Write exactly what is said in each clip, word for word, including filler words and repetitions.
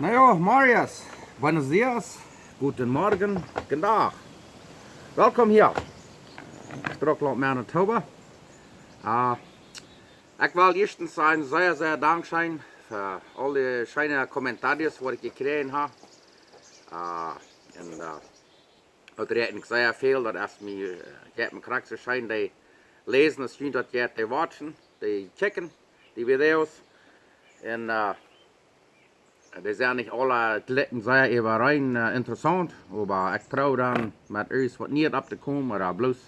Na jo, Marius, buenos dias, guten Morgen, guten Dag. Welkom hia. Struckland, Manitoba. Ah, ekj well ieeschtens sajen, sea, sea dankscheen fa aul de scheene comentarios waut ekj jekjräajen hab. Ah, un, ah, daut rieekjt mie sea väl, daut es mie, ah, jeit mie krakjt soo scheen, dee läsen, aus junt daut jeit, dee watchen, dee kjikjen, dee Videos. Un, ah, dee sent nich aule, dee likjen sea äwareen, ah, interessaunt, oba ekj proow dan met irjent waut Niees opptokomen, ooda bloos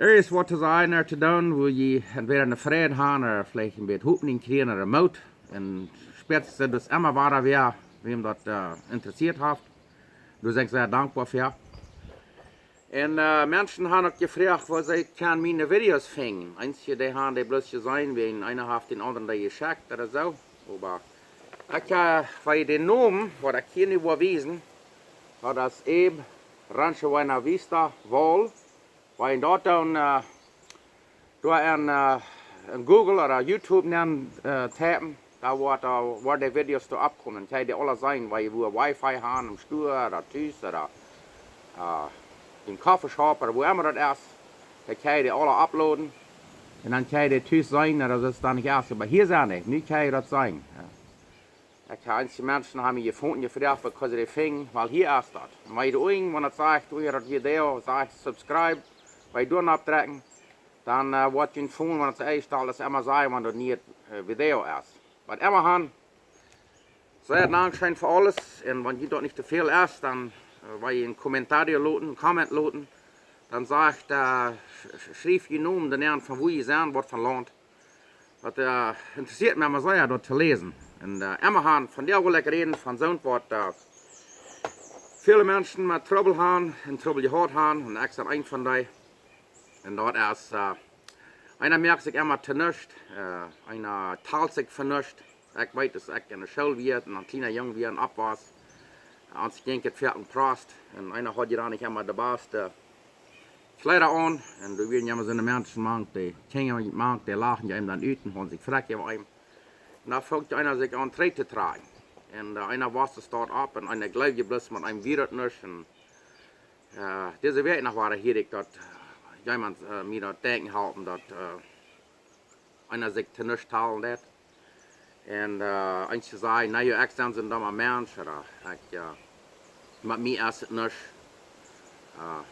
irjent waut to sajen ooda to doonen, wua jie entwäda eene Freid han, ooda veleicht een bät Hopninj kjrieen, ooda Moot. Un spätstens daut es emma wada wäa, wäm daut, ah, interessieet haft. Doa sie ekj sea dankboa fa. Un, ah, Menschen han uk jefroacht, wua see kjennen miene Videos finjen. Eenje, dee han dee bloos jeseenen, wäajen eena haft dän aundren dee jeschekjt ooda soo. Oba ekj, ah, wan jie dän Nomen, waut ekj hia nu woa wiesen, daut es Abe Rancho Buena Vista Wall. Wan jie daut dan, ah, doa en, ah, en Google ooda YouTube nenn, ah, typen, dan woat, ah, woaren dee Videos doa oppkomen. Kjenn jie dee aule seenen, wan jie wua Wi-Fi han, em Stua ooda tus ooda, ah, em Coffeeshop ooda wua emma daut es. Dan kjenn jie dee aule uploaden. Un dan kjenn jie dee tus seenen, ooda daut es dan nich ieescht. Oba hia sent dee, nu kjenn jie daut seenen. Jo. Ekj hab eenje Menschen han mie jefungen, jefroacht, wua see dee finjen, wiels hia es daut. Un wan jie doa unjen, wan daut sajcht, doa unjen daut Video, sajcht subscribe, wan jie doa oppdrekjen, dan, ah, woat jun Phone, wan daut eenjestalt es, emma sajen, wan daut een, ah, Video es. Waut emma han, sea dankscheen fa aules. Un wan junt daut nich too väl es, dan, ah, wan jie een Kommentar loten, een Comment loten, dan sajcht, ah, sch-, sch-, schriew jun Nomen doa nenn, von wua jie sent, waut von Launt. Daut, ah, interessieet mie emma sea, daut to läsen. Un, ah, emma han, vondoag well ekj räden von soont waut, ah, väle Menschen met Trubbel han un Trubbel jehaut han, un ekj sie een von dee. Un daut es, ah, eena moakt sikj emma to nuscht, ah, eena talt sikj fa nuscht. Ekj weet, aus ekj enne School wia, un een kjliena Jung wia un oppwoss, ah, ons jinkj et foaken protst, un eena haud je dan nich emma de baste Kjleeda aun, un doa wieren je emma soone Menschen mank, dee Kjinja mank, dee lachten je eenem dan ut un hauden sikj frakj äwa eenem. Un dan funk eena sikj aun trigj to trakjen. Un, ah, eena wosst de Staut opp un eena jleewd je bloos, met eenem wia daut nuscht. Un, ah, dise Wäakj noch wada hieed ekj daut, ah, jemaunt, ah, mie daut denkjen halpen, daut, ah, eena sikj to nuscht talen deit. Un, ah, eenje sajen, na jo, ekj sie soon domma Mensch, ooda ekj, ah, met mie es et nuscht. Ah,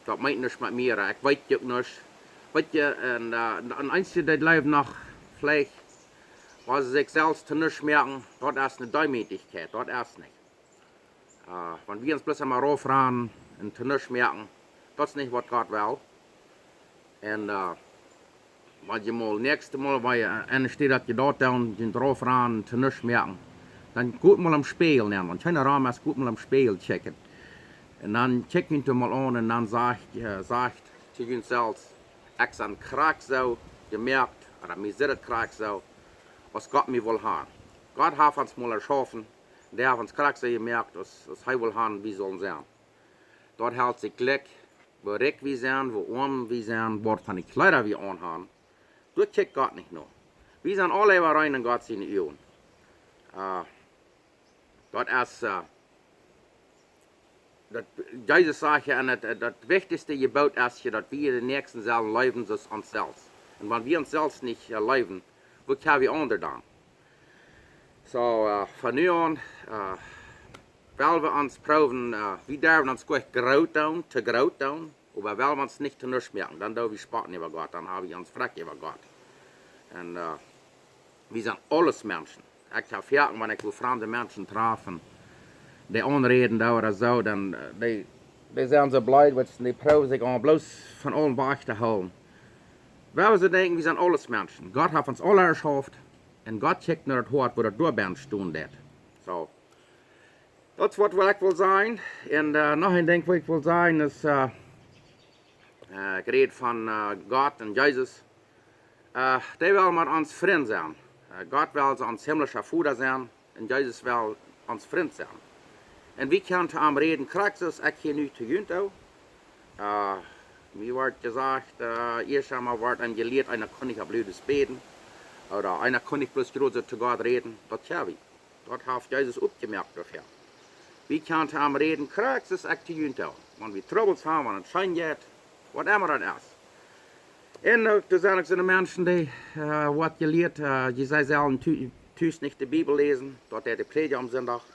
daut meent nuscht met mie, ooda ekj weet je uk nuscht. Weet jie, un, ah, un eenje, dee jleewen noch veleicht, wan see sikj selfst to nuscht moaken, daut es eene Deemootjlichkjeit, daut es nich. Ah, wan wie ons bloos emma raufranen un to nuscht moaken, daut es nich waut Gott well. Un, ah, wan jie mol näakjste Mol, wan jie, ah, enne Städ daut jie daut doonen, jie raufranen, to nuscht moaken, dan got mol em Spieejel nenn, wan kjeena rom es, got mol em Spieejel kjikjen. Un dan kjikj junt mol aun un dan sajcht, ah, sajcht to junt selfst: Ekj sie krakjt soo jemoakt, ooda mie sitt et krakjt soo, aus Gott mie well han. Gott haft ons mol erschaufen, dee haft ons krakjt soo jemoakt, aus, aus hee well han, wie sullen sennen. Daut helt sikj jlikj, woo rikj wie sent, woo oam wie sent, waut von de Kjleeda wie aun han. Doa kjikjt Gott nich no. Wie sent aule äwareen en Gott siene Uagen. Ah, daut es, ah, daut, Jesus sajcht je, un daut, daut wichtichste Jeboot es je, daut wie dän Näakjsten sellen leewen soo aus ons selfst. Un wan wie ons selfst nich, ah, leewen, woo kjenn wie aundre dan? Soo, ah, von nu aun, ah, well wie ons proowen, ah, wie derwen ons goanich groot doonen, to groot doonen, oba well wie ons nich to nuscht moaken, dan doo wie spotten äwa Gott, dan ha wie ons frakj äwa Gott. Un, ah, wie sent aules Menschen. Ekj hab foaken, wan ekj wua framde Menschen traf, dee aunräden doo ooda soo, dan, ah, dee, dee sent soo bleed, wiels dee proowen sikj aun bloos von aulem wajch to hoolen. Wiels see denkjen, wie sent aules Menschen. Gott haft ons aule erschaufen, un Gott kjikjt no daut Hoat, woo daut doa bennen stonen deit. Soo, daut es waut, waut ekj well sajen. Un, ah, noch een Dinkj waut ekj well sajen es, ah, ah, ekj räd von, ah, Gott un Jesus. Ah, dee well mau ons Frint sennen. Ah, Gott well ons himmlischa Voda sennen un Jesus well ons Frint sennen. Un wie kjennen to am räden, krakjt soo aus ekj hia nu to junt doo. Ah, mie woat jesajcht, ah, ieescht emol woat eenem jelieet, eena kaun nich opp ludes bäden. Ooda eena kaun nich bloos jrod soo to Gott räden. Daut kjenn wie. Daut haft Jesus oppjemoakt doafäa. Wie kjennen to am räden, krakjt soo aus ekj to junt too. Wan wie Trubbels haben, wan et scheen jeit, waut emma daut es. Un uk, doa sent uk soone Menschen, dee, äh, woat jelieet, äh, dee, see sellen tu-, tus nich de Bibel läsen, daut deit de Prädja aum Sindach.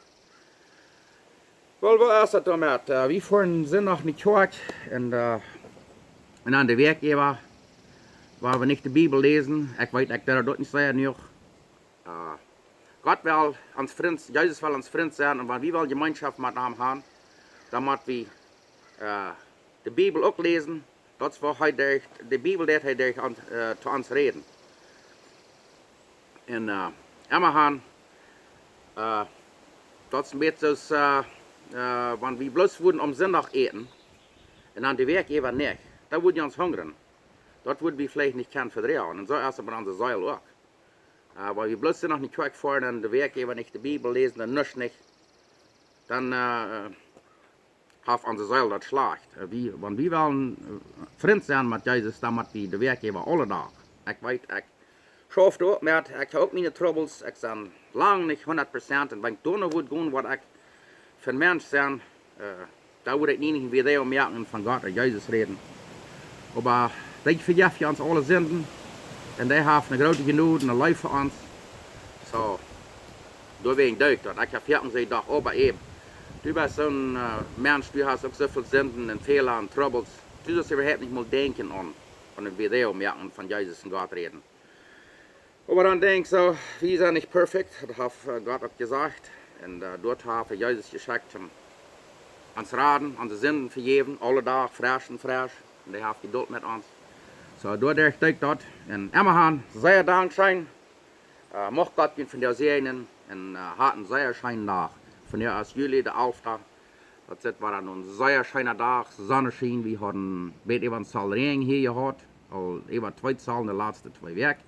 Well, woo es daut doamet? Äh, wie foaren Sindach no de Kjoakj un, äh, un aun de Wäakj äwa, woa wie nich de Bibel läsen. Ekj weet, ekj deed daut nich sea jenuach. Äh, Gott well ons Frint, Jesus well ons Frint sennen, un wan wie wellen Jemeenschoft met am haben, dan mott wie, äh, de Bibel uk läsen. Daut es waut hee derch, de Bibel deit hee derch ons, äh, to ons räden. Un, äh, emma han, äh, daut es een bät soo aus, äh, äh, wan wie bloos wudden aum Sindach äten un dan de Wäakj äwa nich, dan wudd wie ons hungren. Daut wudd wie veleicht nich kjennen vedroagen. Un soo es et met onse Seel uk. Äh, wan wie bloos Sindach no de Kjoakj foaren un de Wäakj äwa nich de Bibel läsen un nuscht nich, dan, äh, haft onse Seel daut schlajcht. Äh, wie, wan wie wellen, äh, Frint sennen met Jesus, dan mott wie de Wäakj äwa aule Dach. Ekj weet, ekj schauf uk met, ekj hab uk miene Trubbels, ekj sie lang nich hundat Prozent un wan ekj doano wudd gonen, waut ekj fa een Mensch sie, äh, dan wudd ekj nie nich een Video moaken un von Gott un Jesus räden. Oba dee vejeft ons aule Sinden un dee haft eene groote Jnod un eene Leew fa ons. Soo, doawäajen doo ekj daut. Ekj hab foaken jesajcht, oba äwen, du best soon, äh, Mensch, du hast uk soo väl Sinden un Fäla un Trubbels. Du saust äwahaupt nich mol denkjen aun, aun een Video moaken un von Jesus un Gott räden. Oba dan denkj ekj soo, wie sent nich perfekt, daut haft, äh, Gott uk jesajcht. Un, äh, doa haft hee Jesus jeschekjt, om ons raden, onse Sinden vejäwen, aule Dach fresch un fresch. Un hee haft Jedult met ons. Soo, doaderch doo ekj daut. Un emma han, sea dankscheen. Äh, mucht Gott junt von doa säajnen. Un, äh, hat een sea scheenen Dach. Vondoag es Juli de alfta. Daut es wada een sea scheena Dach, Sonneschien. Wie hauden een bät äwa een Zoll Räajen hia jehaut. Aul äwa twee Zoll en de latste twee Wäakj.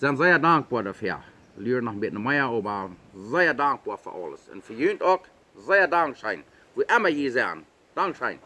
Sent sea dankboa doafäa. Luaren noch een bät mea, oba sea dankboa fa aules. Un fa junt uk, sea dankscheen. Wua emma jie sent. Dankscheen.